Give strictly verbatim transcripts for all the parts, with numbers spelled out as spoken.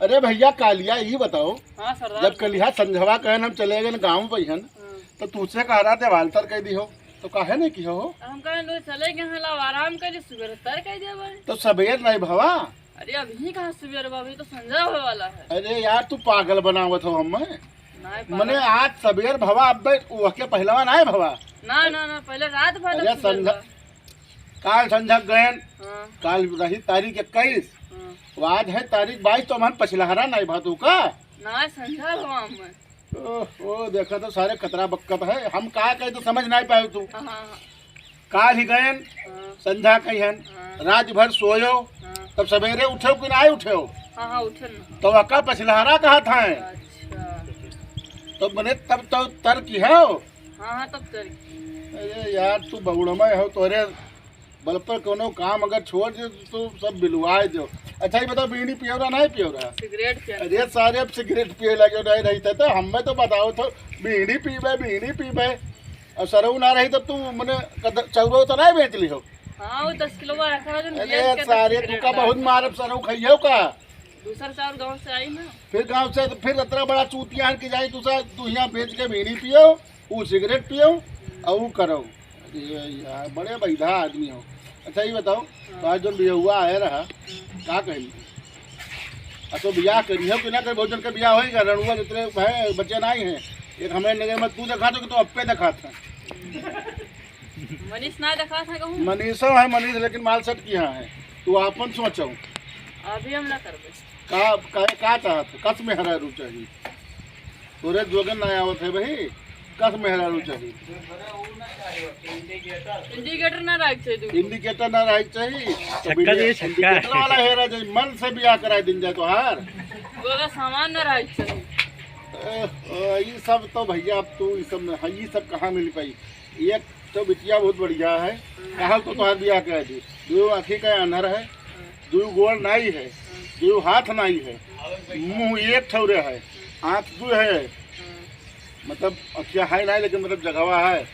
अरे भइया कालिया, ई बताओ, हाँ सरदार। जब कलिहा संझवा कहन हम चले गए गाँव पहिन, हाँ। तो तुझसे कहा रहा देवाल तर कह दी हो, तो काहे नहीं किहो हो? हम कहन लोग चले गए हैं, लाओ आराम कर ली, सुबेर तर कह दिया भाई। तो सबेर नहीं भवा? अरे अभी कहाँ सुबेर बा, अभी तो संझा होए वाला है। अरे यार तू पागल बनावत हो हमें। नहीं पागल। मने आज सबेर भवा, अब वह के पहलवा नहीं भवा। ना ना ना, पहले रात भर अरे सुबेर संझा, बा। काल संझा गयन, हाँ। काल रही तारीख इक्कीस, हाँ। वो आज है तारीख बाईस, तो हमन पछिलहरा नहीं भा तू का? ना संझा भवा हमें। ओह, ओ, देखा तो सारे कतरा बक्कत है, हम का कहे तो समझ नहीं पाए तू। हाँ, हाँ, हाँ। काल ही गयन, हाँ। संझा कहियन, हाँ। रात भर सोयो, हाँ। तब सवेरे उठेव कि नहीं उठेव? हाँ, हाँ, उठे ना। तो वका पछिलहरा कहा था। अच्छा। तो मने तब तो तर किहो। हाँ, हाँ, तब तर की। अरे यार, तू बगुड़मा हो, तोरे बल पर कोनो काम अगर छोड़ दे तो सब बिलवाए दो। अच्छा, ये बताओ, बीड़ी पियो रहा, नहीं पियो रहा? सिगरेट पियो। अरे सारे अब सिगरेट पिए लगे नहीं रहते तो हमें तो बताओ तो, बीड़ी पीबे, बीड़ी पीबे। और सरऊ ना रही तब तू मने कद-, चौरो तो नहीं बेच ली हो? हाँ, वो दस किलो का रखा है, जो अरे बेच के सारे, तू सिगरेट का डाल बहुत मारब, सरऊ खाइयो का? दूसर चाउर गाँव से आई ना। फिर गाँव से तो फिर इतना बड़ा चूतिया है कि जाई दूसरा, तू यहाँ बेच के बीड़ी पियो, वो सिगरेट पियो, और वो करो। अरे यार, बड़े बैधा आदमी हो। अच्छा, ये बताओ, हाँ। तो आज जो बियाहुआ आया रहा, हम्म। का कही? अब तो बियाह करी हो कि ना करी, बहुत जन के बियाह होई गया, रणुआ जितने है, बच्चे ना ही हैं। एक हमें नजर में तू देखा तो कि तू अप्पे देखा था। मनीष ना देखा था कहूँ? मनीषो है मनीष, लेकिन माल सेट किया है। तू आपन सोचो। अभी हम ना करबे। का, का, का चाहत है? कस मेहरारू चाहिए? तोरे जोगन ना आवत है भाई, कस मेहरारू चाहिए? इंडिकेटर ना रहे के चाहिए। इंडिकेटर ना रहे के चाहिए, तो छक्का बिना जी, छक्का। इंडिकेटर वाला हेरा जाए, मन से बियाह कराए दिन जाए तोहार। वो अगर सामान ना रहे के चाहिए। ए, ओ, ये सब तो भैया, अब तू ये सब में, हाँ, ये सब कहाँ मिल पाई? एक तो बिटिया बहुत बढ़िया है, कहा तो तोहार बियाह करा दी। दो आँखी का आन्हर है, दो गोड़ नाई है, दो हाथ नाई है, मुँह एक ठौरे है, आँख दो है, मतलब अखिया है नाई, लेकिन मतलब जगहवा है,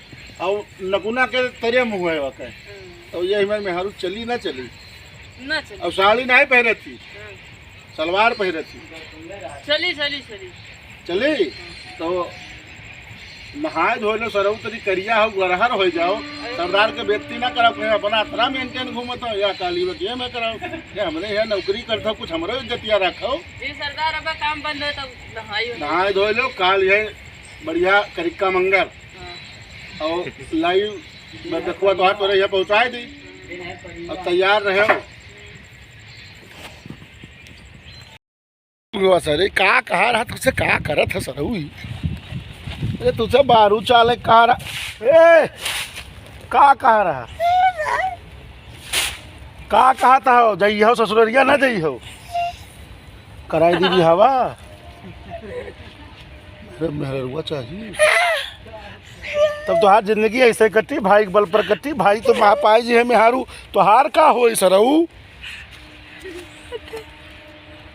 और नकुना के तरे मुँह है वके। तो ये हमारे मेहरू चली ना चली? ना चली। और साड़ी नाई पहरे थी, सलवार पहिरे थी। चली, चली, चली। चली? तो नहाए धोए लो सरऊ, तनी करिया हो, गरहर हो जाओ। सरदार के बेइज्जती ना करब, कहे अपना अतरा maintain घूमत हो, या काली बतिये में करब। ये हमरे यहाँ नौकरी करत हो, कुछ हमरो इज्जतिया रखो। जी सरदार, अब काम बंद हो तब नहाई हो। नहाए धोए लो, काल ये बढ़िया करिक्का मंगर। हाँ। और live में देखुआ तोहार तोरे यहाँ पहुँचाए दी। और तैयार रहे हो। सर, ये का कहा रहा तुझसे, का करत है सर? उई। अरे तुझसे बारू चाले कहा रहा। ए, का कहा रहा? का कहा था हो? जइहो ससुररिया ना जइहो। कराई दी बियाहवा। अरे मेहररुआ चाहिए। तब तोहार जिंदगी ऐसे कटी, भाई के बल पर कटी, भाई तो महापाई जी है मेहरू, तोहार का होई सरऊ?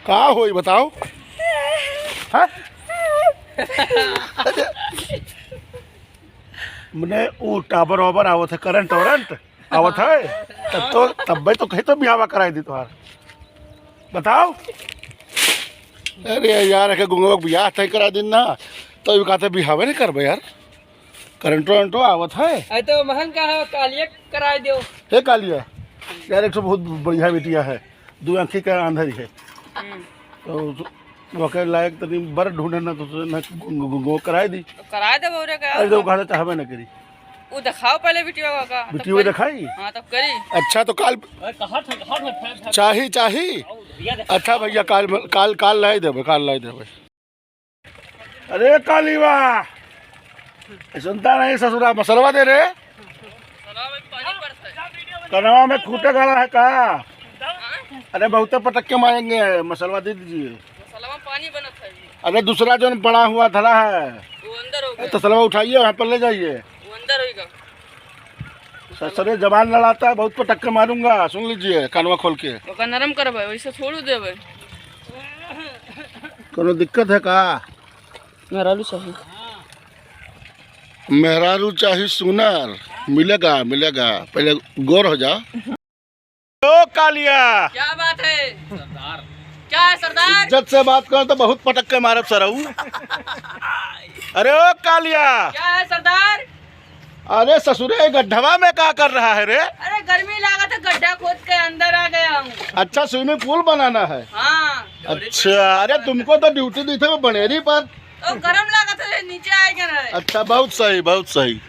का होई बताओ? हाँ? मने ऊ टावर वावर आवत है, करंट वरंट आवत है, तब तो, तब्बे तो कहीं तो बियाहवा कराई दी तोहार। बताओ। अरे यार, एके गुंगवा के बियाह तय करा दिन ना, तो यू कहते बियाहवे नहीं करबे यार। करंटो वरंटो आवत है। अरे तो महन का है, कालिया कराए दो। हे कालिया, यार एक ठो बहुत बढ़िया बिटिया है, दो आँखी का आंधरी है। हम्म। तो वके लायक तनी बर ढूंढे ना तो ना गो, गो, गो कराए दी। तो कराए दे बौरे का। अरे तो कहते चाहबे ना करी। वो दिखाओ पहले बिटिया का, तब बिटिया करी। दिखाई? हाँ, तब करी। अच्छा तो काल अरे कहाँ थे, कहाँ थे, थे, थे। चाही, चाही। आओ, भैया दिखाओ। अच्छा भैया, काल, काल, काल लाई देबे, काल लाई देबे। अरे कालीवा, सुनता नहीं ससुरा, मसलवा दे रे। कनवा में खूंटे गड़ा है का? अरे बहुते पटक के मारेंगे, मसलवा दे दीजिए। मसलवा पानी बनत है जी। अरे दूसरा जो पड़ा हुआ धरा है, वो अंदर हो ए, गया। तसलवा उठाइए, वहाँ पर ले जाइए। वो अंदर होइगा। ससुरे जबान लड़ाता है, बहुत पटक के मारूंगा, सुन लीजिए कानवा खोल के। ओका नरम करबे, वैसे छोड़ू देबे। कोनो दिक्कत है का? मेहरारू चाही। मेहरारू चाही सुनर, मिलेगा, मिलेगा, पहले गौर हो जा। ओ कालिया। क्या बात है? सरदार। क्या है सरदार? इज्जत से बात करो तो बहुत पटक के मारब सरऊ। अरे ओ कालिया। क्या है सरदार? अरे ससुरे, गड्ढवा में का कर रहा है रे? अरे गर्मी लागत है, गड्ढा खोद के अंदर आ गया हूँ। अच्छा, स्विमिंग पूल बनाना है? हाँ। अच्छा, अरे तुमको तो ड्यूटी दी थे वो बनेरी पर। तो गरम लागत है, नीचे आए क्या ना? अच्छा, बहुत सही, बहुत सही।